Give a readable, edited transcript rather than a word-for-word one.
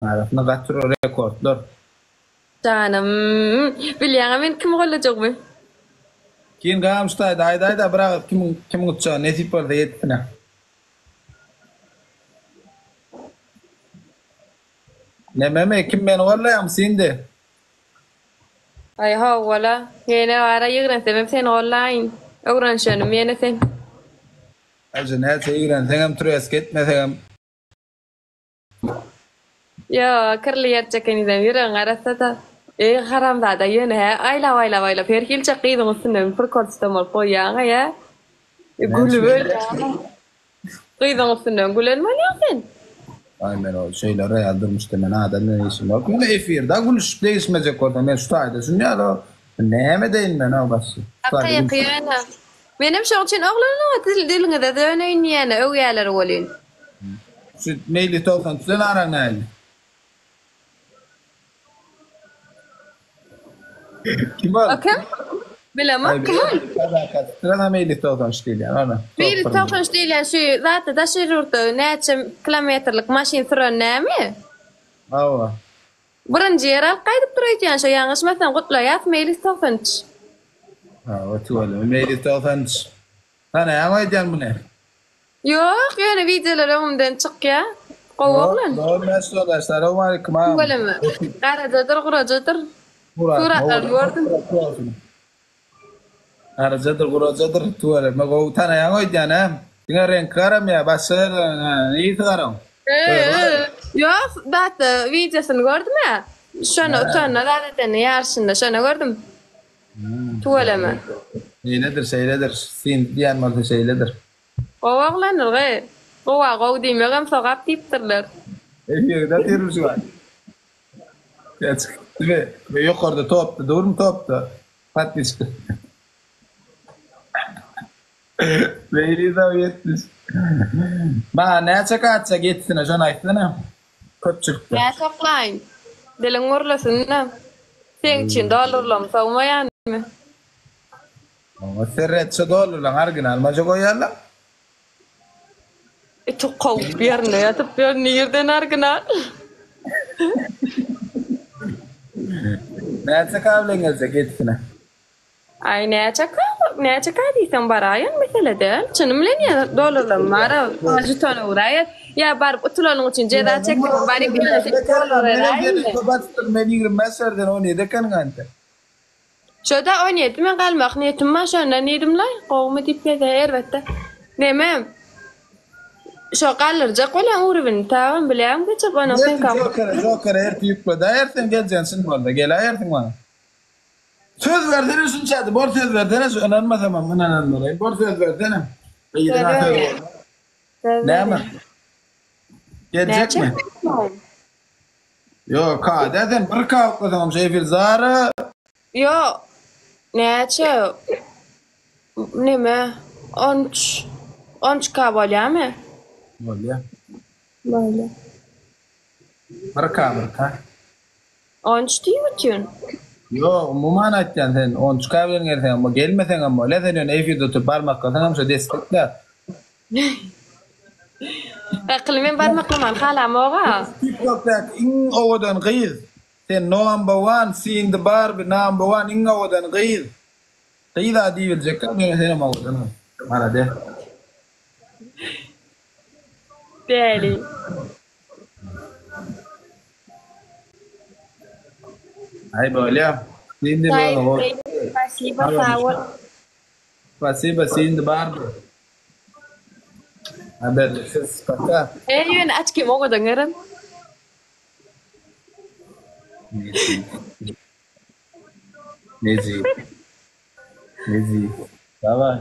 Arasynda gaty rekordlar. Janym, bilýäňä men kimi gollajagymy. Kim gamyşdaýda aýdaýda bir agyz kimiň kimiň utjagy nesip bolsa ýetsine. Nememi kim meni gollaýaňmy Sindi. Aý howwala, ýene bara ýigrensemem seni gollaýyn. Öwrenşenim ýene sen. Aýja näçe ýigrenseňem tresk etmeseňem. Ýok, kirli ýer çekenizem ýüregiň arassa-da. Eý, haramzada, ýöne hä, aýlap-aýlap aýlap her hiljek gyzyň üstünden prikol tutan bolup goýýaň-a, ýa? Gülüp ölýäň-ä. Gyzyň üstünden gülen bolýaň sen. Aý men ol şeýle real durmuşda men adam bilen işim ýok. Ýöne efirde gülüşip degişmejek bolsaň men şu taýda şuny ýaly näme edeýin men o başy. Haky ýaky ýöne. Menem şoň üçin oglanlaňa diliňize döneýin diýýän-ä öwýäler welin. Şu Meýli 93 bilen araň nähili? Kim ol? O kim? Bilemok kim ol? Kazakatda Meýli 93 diýilýän ona. Meýli 93 diýilýän şu zatda daşary ýurtda näçe kilometrlik maşyn süren näme? Hawa. Birinji ýer alyp gaýdypdyr öýdýän şo ýalňyşmasam gutlaýas Meýlis 93. Hawa tüweleme Meýlis 93. Tanaýaňmy öýdýän muny? Ýok, ýöne wideolar öňümden çykýa. Gowy oglan. Dogry söz Salowmaleýkim agam. Tüweleme. Garajadyr, gurajadyr. Suratlaryny gördüm. Garajadyr, gurajadyr. Tüweleme gowy tanaýaň öýdýän hä? Diňe reňki garamy ýa başga ýerlerine niresi garaň? Ýok, zatda wideosyny gördüm-ä. Şony utanda zat edende ýaryşynda şony gördüm. Tüweleme. Şeýledir, şeýledir. Syn diýen bolsa şeýledir. Gowy oglandyr gyz. Gowa gowy diýmegem sogap diýipdirler. Efirde otyrmy şu wagt. Ýa çykypdymy? Ýa ýokarda topda durmy topda? Podpisçik. Meýlizow 70. Maňa näçe gaçjak ýetsine şony aýtsana. Köpçülikde. Näçe oklaýyn? Diliň gürlesin-de. Seň üçin dollarlarymy sowmaýanmy? Oňa seret şu dollarlaň original maja goýýarlar. Iti kowup ýerinde ýatyp ýör nirden original. Näçe ka bilen geljek ýetisine. Aý näçe ka näçe ka diýseň baraýyn mesele däl. Çynym bilen ýa dollarlam bara žeton ugraýas. Ýa baryp utulanyň üçin jeza çekseň baryp ýöne sen dollar beräýinmi. Men 25 berden 17 ekeniň ante. Şoda 17 men galmak niýetim bar şondan diýdimlaý gowumy diýip gezä erbetde neme şo galdyrjak bolýan ugrubini tagam bilýäňmi geçip onuň Ertir seňka jokere jokere ertir ýükledäýersiň geljegin çyn bolsa geläýersiň maňa. Söz bersene şunçady bor söz bersene şu ynanmasamam ynanan bolaýyn bor söz bersene. Gyzyňa söz bolmaz. Söz Näme? berýän. Geljekmi? Näçe? Ýok, kada sen bir kalklasaňam şu efir zara. Ýok. Näçe? Neme? 13. 13 k bolýamy? Bolýa. Bolýa. Bir k bir k. 13 diýip otyryn. Ýok, umuman aýtýan sen 13 k bilen gelseňem, gelmeseňem bolýa, sen ýöne efirde oturyp barmaklasaňam şo destekle. Akyly men barmaklamany halamog-a. Tiktokdaky iň owadan gyz sen number one Sindi Barbie number one iň owadan gyz gyz-a diýibiljek däl ýöne senem owadan gyz malades. Däli. Aý bolýa. Sindi Spasiba sag bol. Spasiba Sindi Barbie. Haberleşiriz paka. Eý ýöne açkim owadan geren. Nejip. Nejip. Daway.